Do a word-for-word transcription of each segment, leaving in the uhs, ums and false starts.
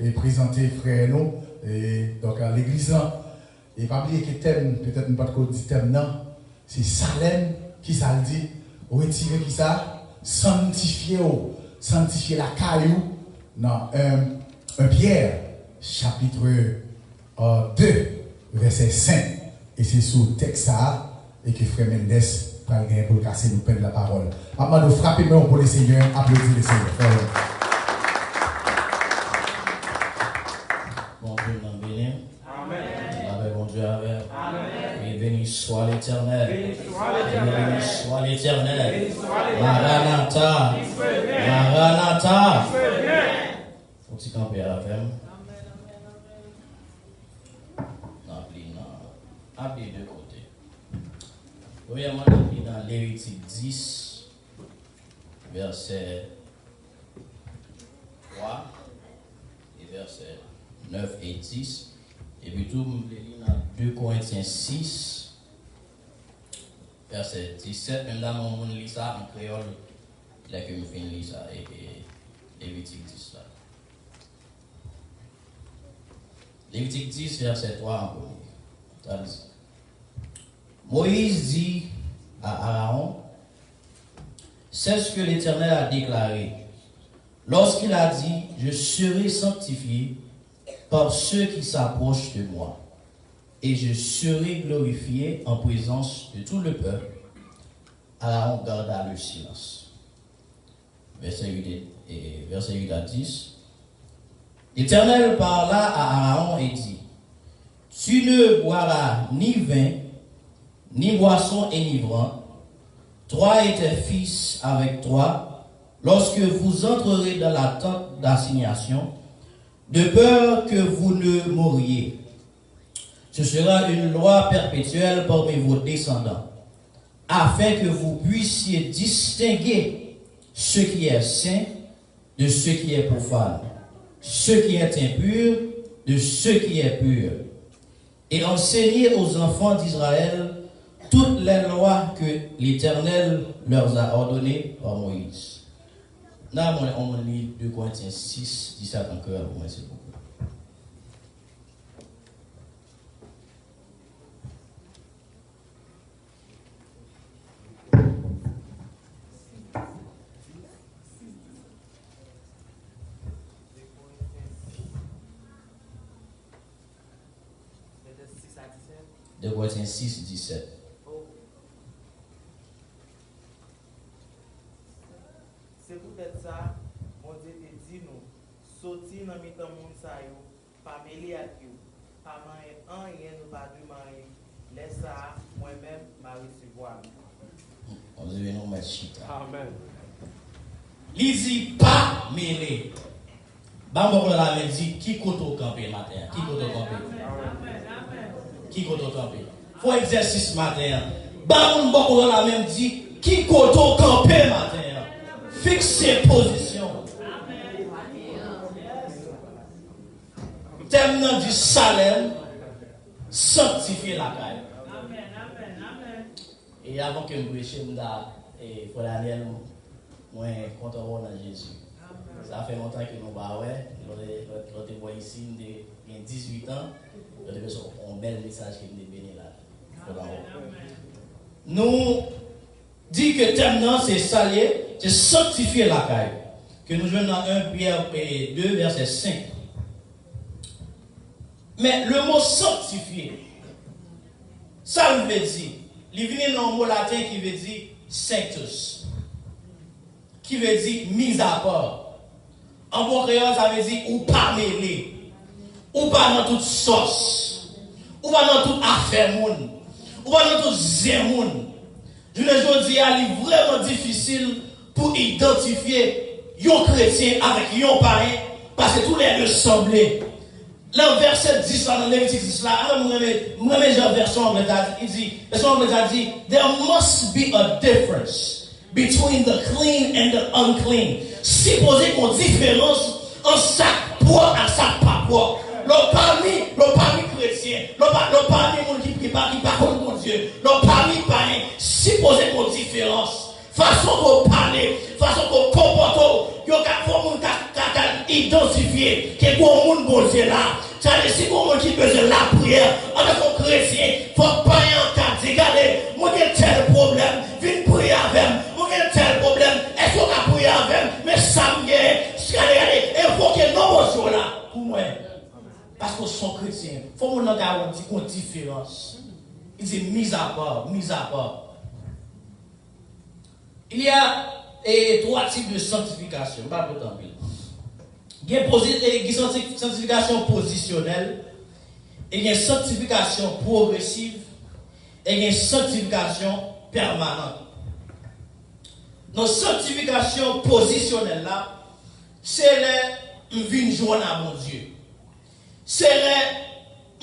e prezante frè nou, e, donk, a legliz lan. E pa bliye ke tèm, petèt nou pa t ko di tèm nan, se Salèm, kisa l di? Retire kisa? Sanntifye w, sanntifye lakay ou nan en, en Pyè, chapit, euh, de, vèsè senk. E se sou tèks sa a e ke frè Mendes pral genyen pou l kase nou pèd lapawòl. M ap mande w frape men w pou Lesenyè, aplodi Lesenyè. Frè Mendes. Bondye nan beni. Amèn. Lapè Bondye avè w. Amèn. Et béni soit l'Éternel. Béni soit l'Éternel. Béni soit l'Éternel. Béni soit l'Éternel. Maranatha. Kris revyen. Maranatha. Kris revyen. Fon ti kanpe avè m. N ap li nan, n ap li de kote. Premyèman, n ap li nan Levitik dis, vèsè twa e vèsè nèf e dis. Epi tou, m vle li nan de Korentyen sis, vèsè disèt. Menm jan yon moun li sa an kreyòl, lè ke m fin li sa, e, e, Levitik dis la. Levitik dis, vèsè twa an premye. Sa di, Moïse dit à Aaron, c'est ce que l'Éternel a déclaré, lorsqu'il a dit, je serai sanctifié par ceux qui s'approchent de moi, et je serai glorifié en présence de tout le peuple. Aaron garda le silence. Vèsè uit, e, vèsè uit a dis. L'Éternel parla à Aaron et dit, tu ne boiras ni vin, ni boisson enivrante, toi et tes fils avec toi, lorsque vous entrerez dans la tente d'assignation, de peur que vous ne mouriez. Ce sera une loi perpétuelle parmi vos descendants, afin que vous puissiez distinguer ce qui est saint de ce qui est profane, ce qui est impur de ce qui est pur, et enseigner aux enfants d'Israël toutes les lois que l'Éternel leur a ordonnées par Moïse. N a mwen, on mwen li de Korentyen sis, disèt an kreyòl pou mwen, silvouplè. De Korentyen sis, disèt. Se poutèt sa, Bondye te di nou, soti nan mitan moun sa yo, pa mele ak yo, pa manyen anyen nou pa dwe manyen. Lè sa a, mwen menm, m a resevwa nou. Bondye beni w, mèt chita. Amèn. Li di, pa mele. Ba m bò kote w la men, di, ki kote w kanpe maten an? Ki kote w kanpe? Ki kote w kanpe? Fè egzèsis maten an. Ba moun bò kote w la men, di, ki kote w kanpe maten an? Fikse pozisyon w. Tèm nan di Salèm, sanktifye lakay. Amèn, amèn, amèn. E avan ke m preche, m ta, e, frè Daniel, mwen kontan wè w nan Jezi. Sa fè lontan ke nou pa wè, lè w te, lè w te bò isi, m te gen dizuit an, lè w te resevwa yon bèl mesaj ke m te beni la. Kontan wè w. Nou di ke tèm nan se sa l ye, se sanktifye lakay, ke nou jwenn nan en Pyè, e, de, vèsè senk. Men, le mo sanktifye, sa l vle di? Li vini nan yon mo laten ki vle di sanctus, ki vle di mizapa. An bon kreyòl, sa vle di ou pa mele, ou pa nan tout sòs, ou pa nan tout afè moun, ou pa nan tout zen moun. Jounen jodi a, li vrèman difisil pou idantifye yon kretyen avèk yon payen, paske toulède sanble. Nan vèsè dis la, nan Levitik dis la, alò m renmen, m renmen jan vèsyon anglè a di, li di, vèsyon anglè a di, there must be a difference between the clean and the unclean. Sipoze gen yon diferans ant sa k pwòp ak sa k pa pwòp. Lè w pami, lè w pami kretyen, lè w pa, lè w pami moun ki, ki pa, ki pa konn Bondye, lè w pami payen, sipoze gen yon diferans. Fason ke w pale, fason ke w konpòte w, yo ka fè moun ka, ka, ka idantifye ke gon moun Bondye la. Sa vle di, si gon moun ki bezwen lapriyè, antanke yon kretyen, fòk payen an ka di, "Gade, mwen gen tèl pwoblèm, vin priye avè m. Mwen gen tèl pwoblèm, èske w ka priye avè m? Men sa m gen, gade, gade, envoke non Bondye w la pou mwen." Paske w se yon kretyen. Fò moun nan ka wè di gon diferans. Li di, mis à part, mis à part. Il y a, eh, trois types de sanctification. M pa pote anpil. Gen pozi-, eh, gen santi-, sanctification posisyonèl, e gen sanctification progressive, e gen sanctification permanente. Nan sanctification posisyonèl la, se lè m vin jwenn a Bondye. Se lè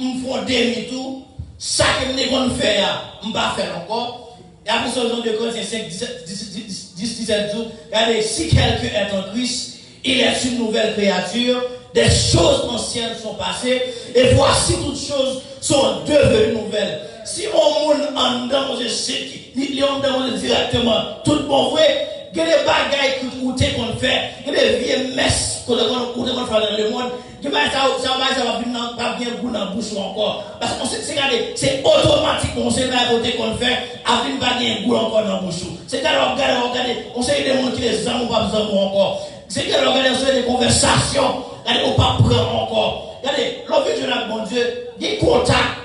m fè yon demi tou, sa ke m te konn fè a, m pa fè l ankò. E apre sa, jan de Korentyen senk, disèt, dis, dis, dis, disèt di w, gade, si quelqu'un est en Christ, il est une nouvelle créature, des choses anciennes sont passées, et voici toutes choses sont devenues nouvelles. Si yon moun anndan Bondye, se ki, li, li anndan Bondye dirèkteman, tout bon vre, gen de bagay ke ou te konn fè, gen de vye mès ke ou te konn, ou te konn fè nan lemonn, gen bagay sa yo, sa yo, bagay sa yo p ap vin nan, p ap gen gou nan bouch ou ankò. Paske se, se gade, se otomatikman, yon seri bagay ke w te konn fè, ap vin pa gen gou ankò nan bouch ou. Se gade, w ap gade, w ap gade, yon seri de moun ki te zanmi w p ap zanmi w ankò. Se gade, w ap gade, yon seri de konvèsasyon, gade, ou p ap pran ankò. Gade, lè w vin jwenn ak Bondye, gen kontak.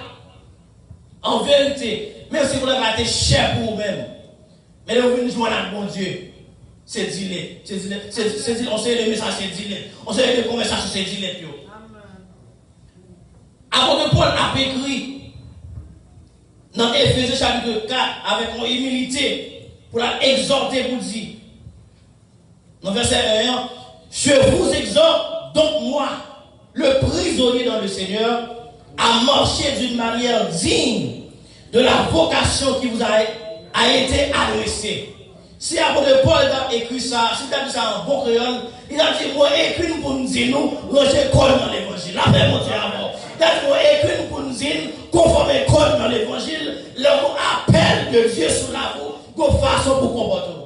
An verite, menm si kontak la te chè pou ou menm, men lè w vin jwenn ak Bondye, se delete. Se delete, se, se delete, yon seri de mesaj se delete. Yon seri de konvèsasyon se delete yo. Apot Pòl ap ekri nan Efezyen chapit kat avèk yon imilite pou l ap egzòte pou di, nan vèsè en an, je vous exhorte donc, moi, le prisonnier dans le Seigneur, à marcher d'une manière digne de la vocation qui vous a, a été adressée. Si apot Pòl ta ekri sa, si l ta di sa an bon kreyòl, li ta di, "Mwen ekri n pou n di nou, ranje kò n nan levanjil." Lapè Bondye avè w. Li ta di, "Mwen ekri n pou n di n, konfòme kò n nan levanjil, lè gon apèl de Dye sou lavi w, gon fason pou w konpòte w."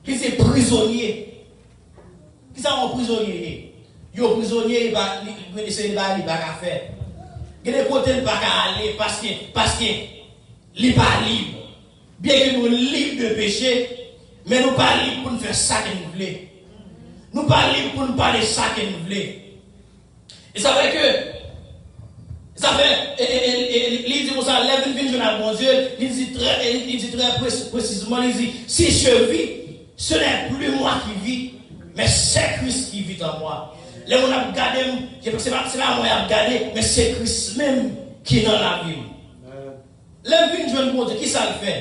Li se prizonye. Kisa yon prizonye ye? Yon prizonye, li pa, li, li, se li pa, li pa ka fè. Gen de kote li pa ka ale paske, paske li pa lib. Byenke nou lib de peche, men nou pa lib pou n fè sa ke n vle. Nou pa lib pou n pale sa ke n vle. E sa fè ke, sa fè, e, e, e, e, li di konsa, lè vin, vin jwenn ak Bondye, li di trè, e, li di trè presi-, presizman, li di, "Si je vis, ce n'est plus moi qui vis, mais c'est Christ qui vit en moi." Lè moun ap gade m, se pa, se pa mwen y ap gade, men se Kris menm ki nan lavi m. Lè m vin jwenn Bondye, kisa l fè?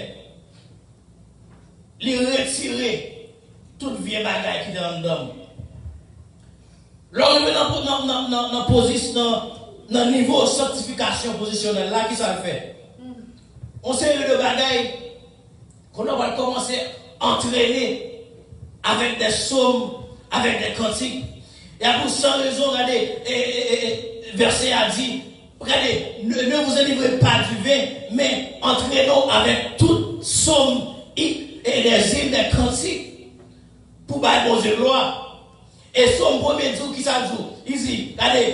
Li retire tout vye bagay ki te anndan m. Lè w rive nan, nan, nan, nan, nan pozis-, nan, nan nivo sanktifikasyon pozisyonèl la, kisa l fè? Yon seri de bagay, kounye a w pral kòmanse antrene avèk de sòm, avèk de kantik. E a pou san rezon, gade, e, e, e, e, vèsè a di, gade, ne, ne vous enivrez pas du vin, men antrene w avèk tout sòm, e, e, de zim, de kantik, pou bay Bondye glwa. E sòm premye di w, kisa l di w? Li di, gade,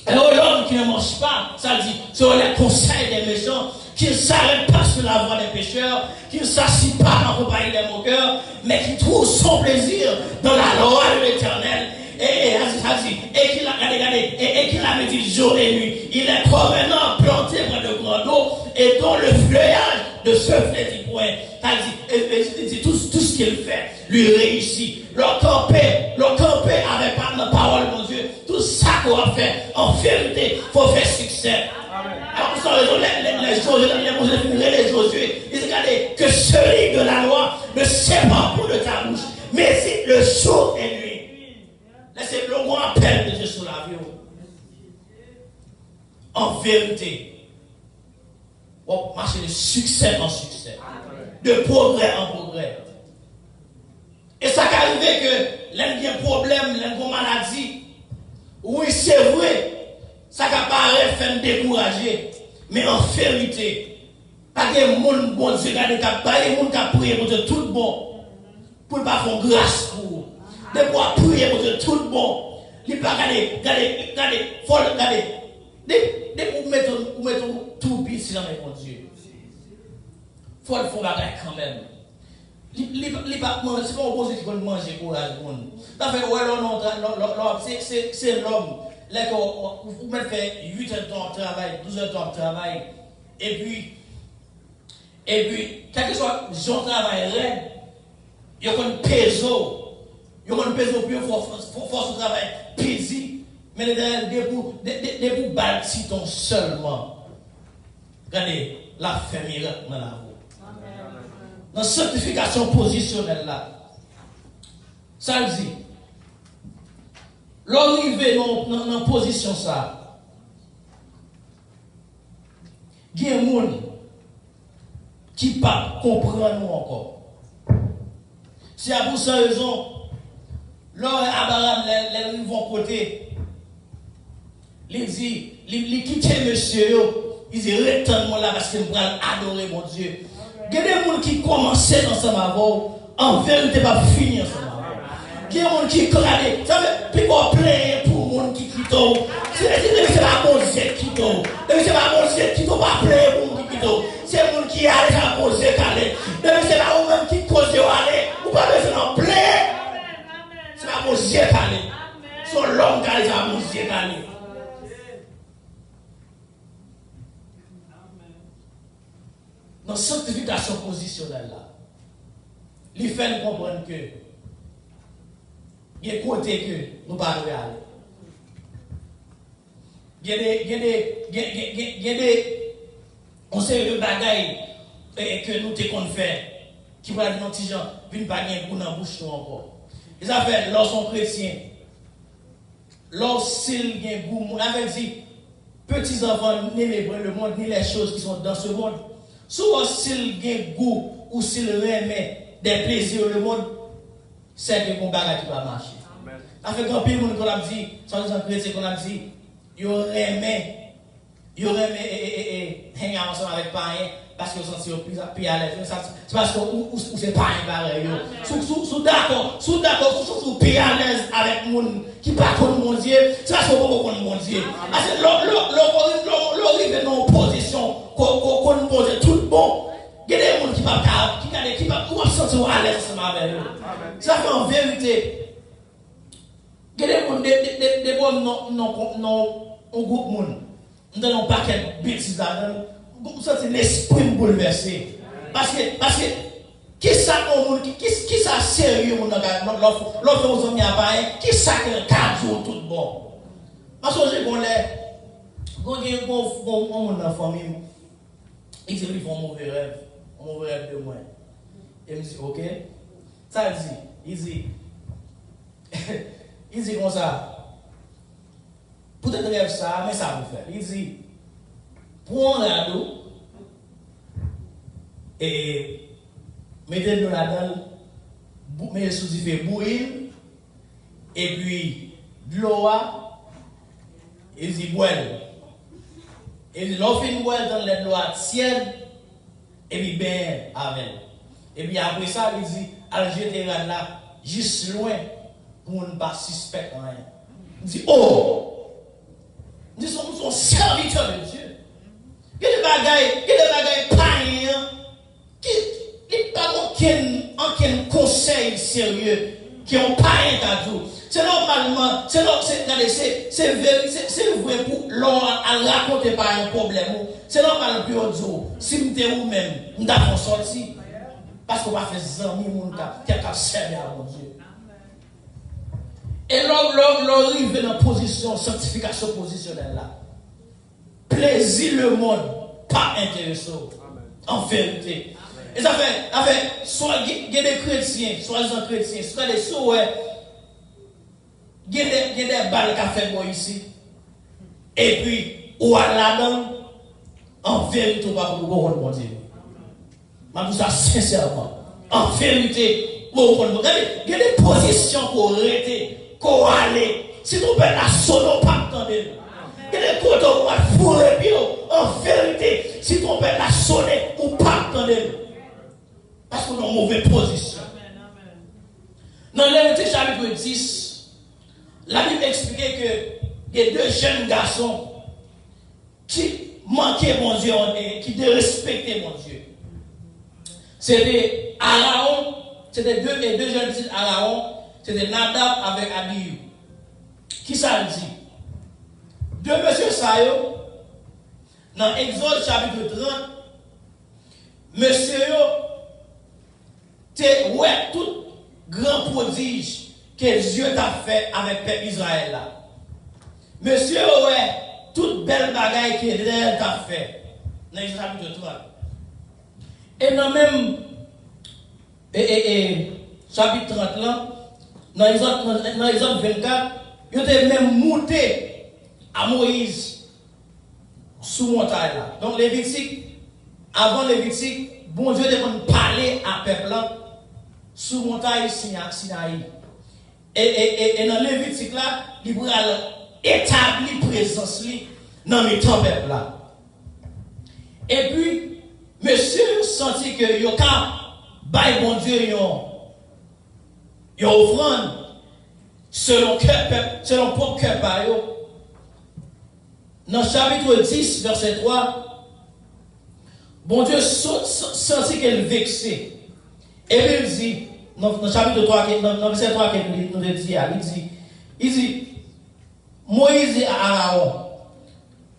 heureux l'homme qui ne mange pas, ça dit, selon les conseils des méchants, qui ne s'arrête pas sur la voie des pécheurs, qui ne s'assit pas en compagnie des moqueurs, mais qui trouve son plaisir dans la loi de l'Éternel. Et, et, ça dit, et qui l'a, gade, gade, et, et qui la médite jour et nuit. Il est comme un arbre planté près de grands eaux et dont le feuillage ne se flétrit point. Sa di, e, e, li di, tout, tout ce qu'il fait, li reyisi. Lè w kanpe, lè w kanpe avèk pa, nan pawòl Bondye, tout sa ke w ap fè, an verite, fò w fè siksè. Amen. Apot Pòl rezon, lè, lè, lè Jozye, lè Bondye fin rele Jozye, li di, gade, que ce livre de la loi ne s'éparpille de ta bouche, médite-le jour et nuit. Lè se lè w gon apèl de Dye sou lavi w. An verite, w ap mache de siksè an siksè, de pwogrè an pwogrè. E sa ka rive ke lè n gen pwoblèm, lè n gen maladi, wi, se vre, sa ka parèt fè n dekouraje, men an verite, pa gen moun Bondye gade k ap, pa gen moun k ap priye Bondye tout bon pou l pa fè yon gras pou ou. Depi w ap priye Bondye tout bon, li pa gade, gade, gade, fò l gade. De, depi ou mete, ou mete w tou piti nan men Bondye. Fò l fè yon bagay kanmenm. Li, li, li pa manje, se pa yon Bondye ki konn manje kouraj moun. Sa fè, wè, lè w nan yon tra-, lè, lè, lè w ap, se, se, se lòm. Lè ke w, w, ou mèt fè uit èdtan w ap travay, douz èdtan w ap travay. Epi, epi, kèlkeswa jan w travay rèd, yo konn peze w. Yo konn peze w pi fò, fò, fò, fòs ou travay pi di. Men Letènèl, depi w, de, de, depi w ba l ti tan w sèlman, gade, l ap fè mirak nan lavi w. Nan sanktifikasyon pozisyonèl la, sa l di, lè w rive nan, nan, nan pozisyon sa a, gen moun ki p ap konprann ou ankò. Se a pou sa rezon, lè w wè Abraram, lè, lè l rive yon kote, li di, li, li kite mesye yo, li di, ret tann mwen la paske m pral adore Bondye. Gen de moun ki kòmanse ansanm avè w, an verite p ap fini ansanm avè w. Gen moun ki krade, sa vle, pi bon plenyen pou moun ki kite w. Se, se, se pa Bondye ki kite w. Depi se pa Bondye ki kite w, pa plenyen pou moun ki kite w. Se moun ki ale, se pa Bondye k ale. Depi se pa ou menm ki koze yo ale, ou pa bezwen nan plenyen. Se pa Bondye k ale. Se yon lòm k ale, se pa Bondye k ale. Nan sanktifikasyon pozisyonèl la, li fè n konprann ke gen kote ke nou pa dwe ale. Gen de, gen de, gen, gen, gen, gen de, yon seri de bagay, eh, ke nou te konn fè, ki pral vin yon ti jan, vin pa gen gou nan bouch nou ankò. E sa fè, lè w se yon kretyen, lè w sil gen gou moun, avè di, petits enfants, n'aimez point le monde, ni les choses qui sont dans ce monde. Si w wè sil gen gou, ou sil renmen des plaisirs de monde, sè ke gon bagay ki pa mache. Sa fè gen anpil moun konn ap di, swadizan kretyen konn ap di, yo renmen, yo renmen e, e, e, e, hang out ansanm avèk payen, paske yo santi yo pi, pi alèz. Men sa, se paske ou, ou, ou se payen parèy yo. Si w, si w, si w dakò, si w dakò, si w santi w pi alèz avèk moun ki pa konn Bondye, se paske w poko konn Bondye. Paske lè, lè, lè, lè, lè, lè w rive nan yon pozisyon, ko, ko, konn Bondye tout bon, gen de moun ki p ap ka, ki gade, ki p ap, ou p ap santi w alèz ansanm avè yo. Sa fè an verite, gen de moun, de, de, de, de bon, non, non, non, yon gwoup moun. M tande yon pakèt betiz ladan l. M santi lespri m boulvèse. Paske, paske, kisa yon moun, ki, ki, kisa serye moun nan ka, lè, lè, lè w fè yon zanmi a payen, kisa ke l ka di w tout bon? M sonje gon lè, gon gen, gon, gon, gon moun nan fanmi m, li di li fè yon move rèv, yon move rèv de mwen. E m di, oke. Sa l di? Li di, li di konsa, poutèt rèv sa a, men sa pou fè. Li di, pran yon rad ou, e mete dlo ladan l, bou-, mete l sou dife, bouyi l, epi dlo a, li di, bwè l. Li di, lè w fin bwè l, tann lè dlo a tyèd, epi benyen avè l. Epi apre sa, li di, al jete rad la jis lwen pou moun pa sispèk anyen. M di, o! M di, se yon, se yon sèvitè de Dye. Gen de bagay, gen de bagay payen an, ki, li pa gen okenn, okenn konsèy serye ke yon payen ka di w. Se nòmalman, se nò-, se, gade, se, se veri-, se, se vre pou lè w al rakonte payen pwoblèm ou, se nòmal pou yo di w, si m te ou menm, m t ap fè w sòti. Paske w pa fè zanmi moun k ap, k ap, k ap sèvi a Bondye. E lè w, lè w, lè w rive nan pozisyon sanktifikasyon pozisyonèl la, plezi lemonn pa enterese w. An verite. E sa fè, sa fè, swa gen, gen de kretyen, swadizan kretyen, swa de, si w wè, gen de, gen de bal k ap fèt bò isit, epi ou al ladan l, an verite, ou pa, ou pa konn Bondye. M ap di w sa sensèman. An verite, ou konn, gade, gen de pozisyon ke w rete, ke w ale. Si twonpèt la sone, ou p ap tande l. Gen de kote ou al foure pye w. An verite, si twonpèt la sone, ou p ap tande l. Paske w nan move pozisyon. Nan Levitik chapit dis, Labib eksplike ke gen de jèn gason ki manke Bondye, ki derespekte Bondye. Se te Arawon, se te de, e de jèn pitit Arawon, se te Nadab avèk Abihu. Kisa l di? De mesye sa yo, nan Egzòd chapit trant, mesye yo te wè tout gran pwodij ke Dye t ap fè avèk pèp Izrayèl la. Mesye yo wè tout bèl bagay ke Letènèl t ap fè nan Egzòd chapit trant. E nan menm e, e, e, chapit trant lan, nan Egzòd, nan, nan Egzòd vennkat, yo te menm moute a Moyiz sou montay la. Donk, Levitik, avan Levitik, Bondye te konn pale a pèp la sou montay Sina-, Sinayi. E, e, e, e nan Levitik la, li pral etabli prezans li nan mitan pèp la. Epi, mesye yo santi ke yo ka bay Bondye yon, yon ofrann selon kè pèp, selon pwòp kè pa yo. Nan chapit dis, vèsè twa, Bondye so-, sa-, santi ke l vekse. Epi l di, nan, nan chapit twa, ke, nan, nan vèsè twa ke nou, nou te di a, li di, li di, Moïse dit à Aaron,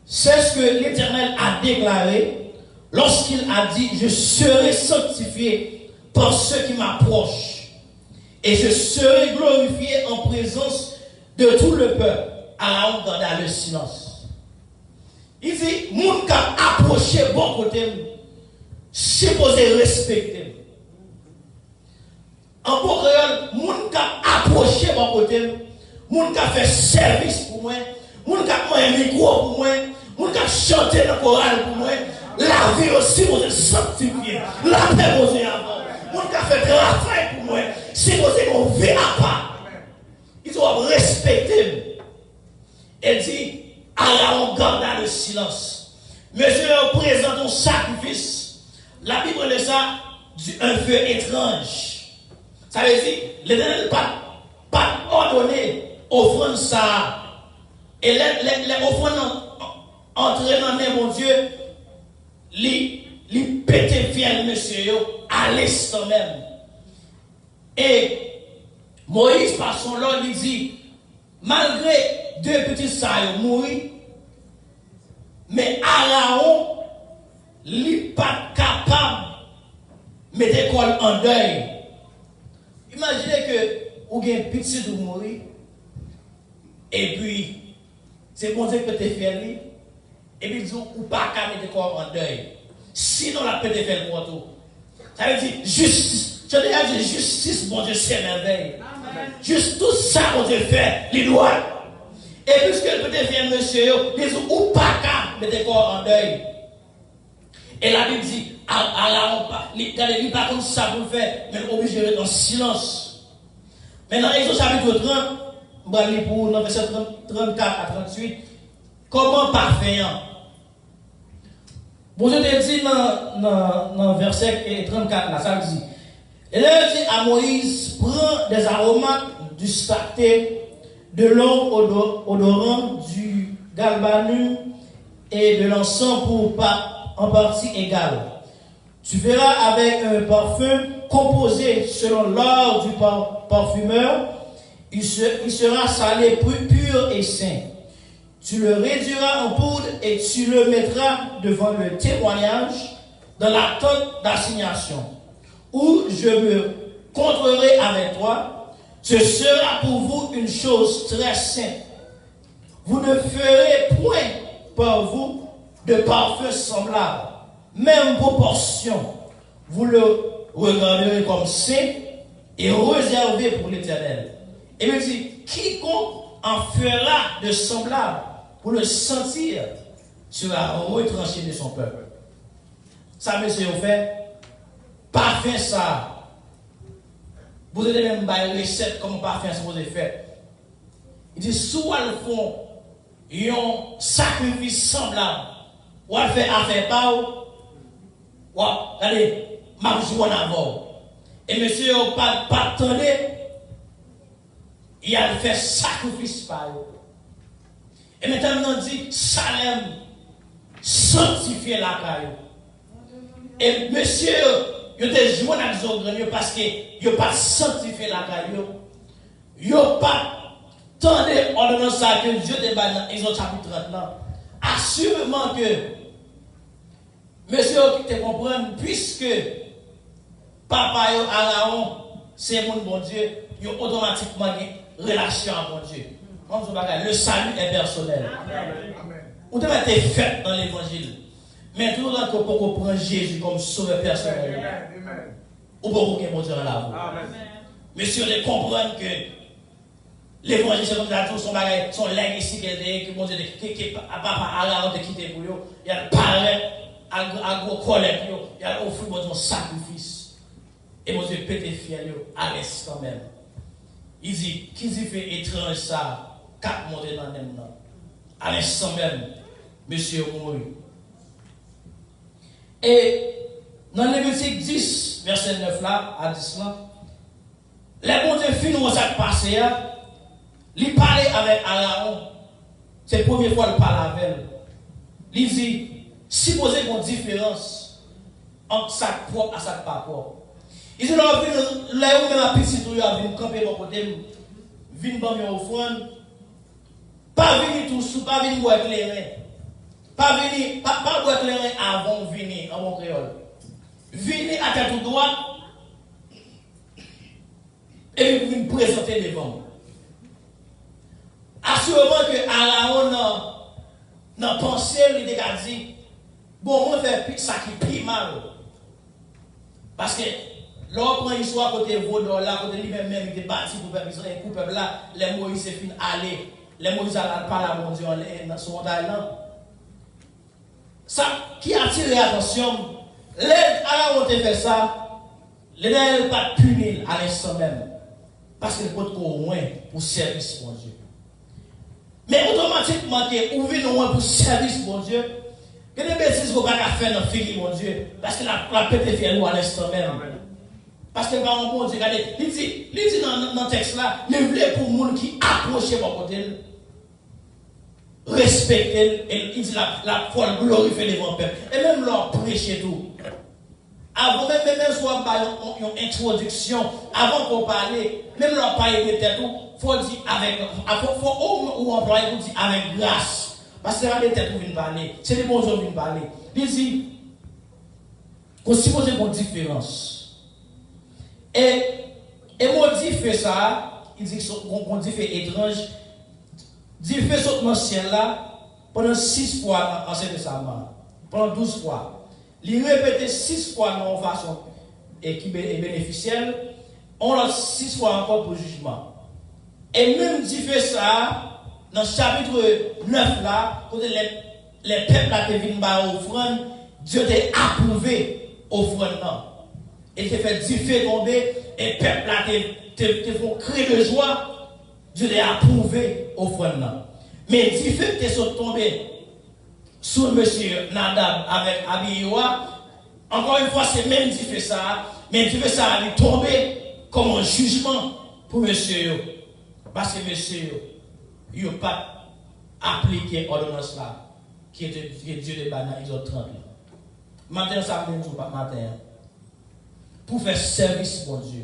c'est ce que l'Éternel a déclaré lorsqu'il a dit, je serai sanctifié par ceux qui m'approchent, et je serai glorifié en présence de tout le peuple. Aaron garda le silence. Li di, moun k ap apwoche bò kote m sipoze respekte m. An bon kreyòl, moun k ap apwoche bò kote m, moun k ap fè sèvis pou mwen, moun k ap manyen mikwo pou mwen, moun k ap chante nan koral pou mwen, lavi yo sipoze sanktifye. Lapè Bondye avè w. Moun k ap fè travay pou mwen sipoze gen yon vi apa. Li di w ap respekte m. E di, Aaron garda le silence. Mesye yo prezante yon sakrifis. Labib rele sa du, un feu étrange. Sa vle di, Letènèl pa, pa t òdone ofrann sa a. E lè, lè, lè ofrann nan antre nan men Bondye, li, li pete fyèl mesye yo, alenstan menm. E Moyiz pase yon lòd, li di, malgre de pitit sa yo mouri, men Arawon, li pa t kapab mete kò l an dèy. Imajine ke ou gen pitit ou mouri, epi se Bondye ki pete fyèl li, epi l di w, ou pa ka mete kò w an dèy. Sinon, l ap pete fyèl kont ou. Sa vle di, jistis, chante a di, jistis Bondye se mèvèy. Jis tout sa Bondye fè, li dwat. E piske l pete fyèl mesye yo, li di, ou pa ka mete kò w an dèy. E Labib di, A-, Arawon pa, li, gade, li pa konn sa pou l fè, men l oblije ret an silans. Men nan Egzòd chapit trant, m pral li pou ou nan vèsè trant, trannkat a trannwit, kòman pafen an. Bondye te di nan, nan, nan vèsè trannkat la, sa l di, L'Éternel dit à Moïse, prends des aromates, du stacté, de l'ongle odo-, odorant, du galbanum et de l'encens pour pa-, en partie égale. Tu feras avec un parfum composé selon l'art du par-, parfumeur. Il se-, il sera salé, pu-, pur et saint. Tu le réduiras en poudre et tu le mettras devant le témoignage dans la tente d'assignation, où je me contrerai avec toi. Ce sera pour vous une chose très sainte. Vous ne ferez point par vous de parfum semblable, même proportion. Vous le regarderez comme saint et réservé pour l'Éternel. Et il dit, quiconque en fera de semblable pour le sentir sera retranché de son peuple. Sa mesye yo fè, pafen sa, Bondye te menm bay resèt kòman pafen an sipoze fèt. Li di, si w al fè yon sakrifis sanblab, w al fè afè pa w, w ap, gade, m ap jwenn avè w. E mesye yo pa, pa t tande, Y al fè sakrifis pa yo. E men tèm nan di, Salèm, sanktifye lakay ou. E mesye yo, yo te jwenn ak zo grenn yo paske yo pa t sanktifye lakay yo. Yo pa t tande òdonans sa ke Dye te bay nan Egzòd chapit trant lan. Asireman ke mesye yo te konprann, piske papa yo, Arawon, se moun Bondye, yo otomatikman gen relasyon ak Bondye. Mwen di w bagay, le salut est personnel. Ou te mèt te fèt nan levanjil. Men toutotan ke w poko pran Jezi kòm sovè pèsonèl, ou poko gen Bondye nan lavi w. Mesye yo te konprann ke levanjil, se kòmsi ta di w se yon bagay, se yon legacy ke l te, ke Bondye te, ke, ke pa- papa Arawon te kite pou yo. Y al parèt ak, ak gwo kòlèt yo, y al ofri Bondye yon sakrifis. E Bondye pete fyèl yo alenstan menm. Li di, ki dife etranj sa k ap monte nan nen m nan? Alenstan menm, mesye yo mouri. E nan Levitik dis, vèsè nèf la a dis lan, lè Bondye fin wè sa k pase a, li pale avèk Arawon. Se premye fwa l pale avè l. Li di, sipoze gen yon diferans ant sa k pwòp a sa k pa pwòp. Li di, lè w vin, lè ou menm ak pitit ou yo ap vin kanpe bò kote m, vin ban m yon ofrann, pa vini tou sou, pa vin bwè kleren. Pa vini, pa, pa bwè kleren avan w vini, an bon kreyòl. Vini a tèt ou dwat, epi pou vin prezante devan m. Asireman ke Arawon nan, nan panse l, li te ka di, bon, mwen fè pi, sa ki pi mal. Paske, lè w pran istwa kote Vodò la, kote li menm menm, li te bati pou pèp Izrayèl, pou pèp la, lè Moyiz te fin ale, lè Moyiz al, al pale a Bondye anlè, nan, sou montay lan. Sa ki atire atansyon m, lè Arawon te fè sa, Letènèl pa t pini l alenstan menm, paske l potko wen pou sèvis Bondye. Men otomatikman ke ou vin wen pou sèvis Bondye, gen de betiz ke w pa ka fè nan figi Bondye, paske l ap, l ap pete fyèl ou alenstan menm. Paske l pa yon Bondye, gade, li di, li di nan, nan, nan tèks la, li vle pou moun ki apwoche bò kote l respekte l, e li di l ap, l ap fè l glorifye devan pèp. E menm lè w ap preche tou, avan, menm, menm, menm si w ap bay yon, yon, yon entwodiksyon, avan ke w pale, menm lè w ap pale de tèt ou, fò w di avèk, fò, fò ou, ou anplwaye pou w di avèk gras. Paske se pa de tèt ou vin pale, se de Bondye w vin pale. Li di, Gon sipoze gon diferans. E, e mo dife sa a, li di gon, gon dife etranj. Dife sot nan syèl la pandan sis fwa nan Ansyen Testaman an. Pandan douz fwa. Li repete sis fwa nan yon fason e ki be- e benefisyèl, yon lòt sis fwa ankò pou jijman. E menm dife sa a, nan chapit nèf la, kote lè, lè pèp la te vin bay ofrann, Dye te apwouve ofrann nan. E te fè dife tonbe, e pèp la te, te, te fè yon kri de jwa, Dye te apwouve ofrann nan. Men dife ki te sot tonbe sou mesye Nadab avèk Abihu a, ankò yon fwa, se menm dife sa a, men dife sa a, li tonbe kòm yon jijman pou mesye yo. Paske mesye yo, yo pa t aplike òdonans la ke Dye, ke Dye te bay nan Egzòd trant lan. Maten an, sa m vle di w maten an, pou fè sèvis Bondye,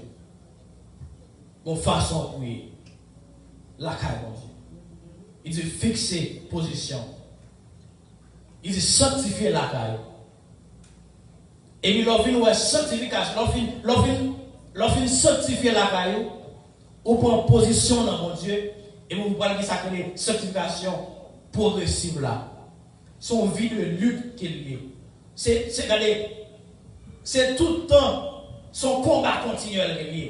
gon fason w priye lakay Bondye. Li di, fikse pozisyon w. Li di, sanktifye lakay ou. Epi lè w fin wè sanktifikasyon, lè w fin, lè w fin, lè w fin sanktifye lakay ou, ou pran pozisyon w nan Bondye, epi ou pral gen sa k rele sanktifikasyon pwogresiv la. Se yon vi de lit ke l ye. Se, se, gade, se tout tan, se yon konba kontinyèl ke l ye.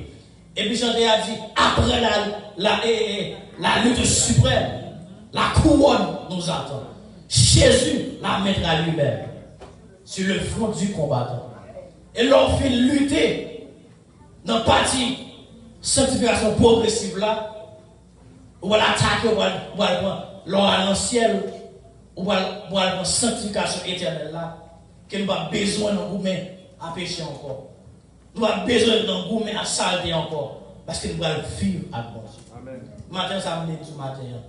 Epi chante a di, après la, la, eh, eh, la lutte suprême, la couronne nous attend. Jésus la mettra lui-même sur le front du combattant. E lè w fin lite nan pati sanktifikasyon pwogresiv la, ou pral atake, ou pral, ou pral pran, lè w al nan syèl, ou pral, ou pral pran sanktifikasyon etènèl la, ke nou p ap bezwen nan goumen a peche ankò. Nou p ap bezwen nan goumen a salte ankò. Paske nou pral viv ak Bondye. Maten sa m vle di w maten an,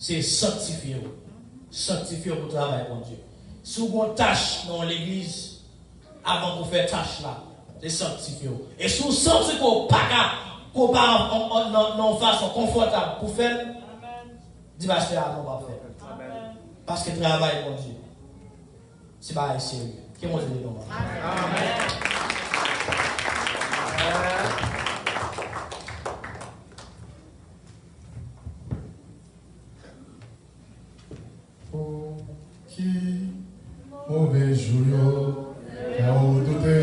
se sanktifye w. Sanktifye w pou travay Bondye. Si w gen yon tach nan yon legliz, avan pou fè tach la, se sanktifye w. E si w santi ke w pa ka, ke w pa an, an, nan, nan yon fason konfòtab pou fè l, di pastè a non, w ap fè l. Paske travay Bondye, se bagay serye. Ke Bondye beni w. Pou ki move jou yo fè w doute?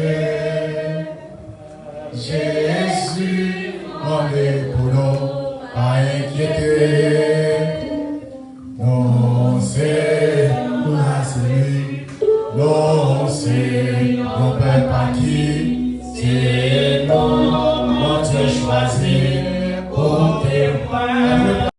Jezi mande pou nou pa enkyete.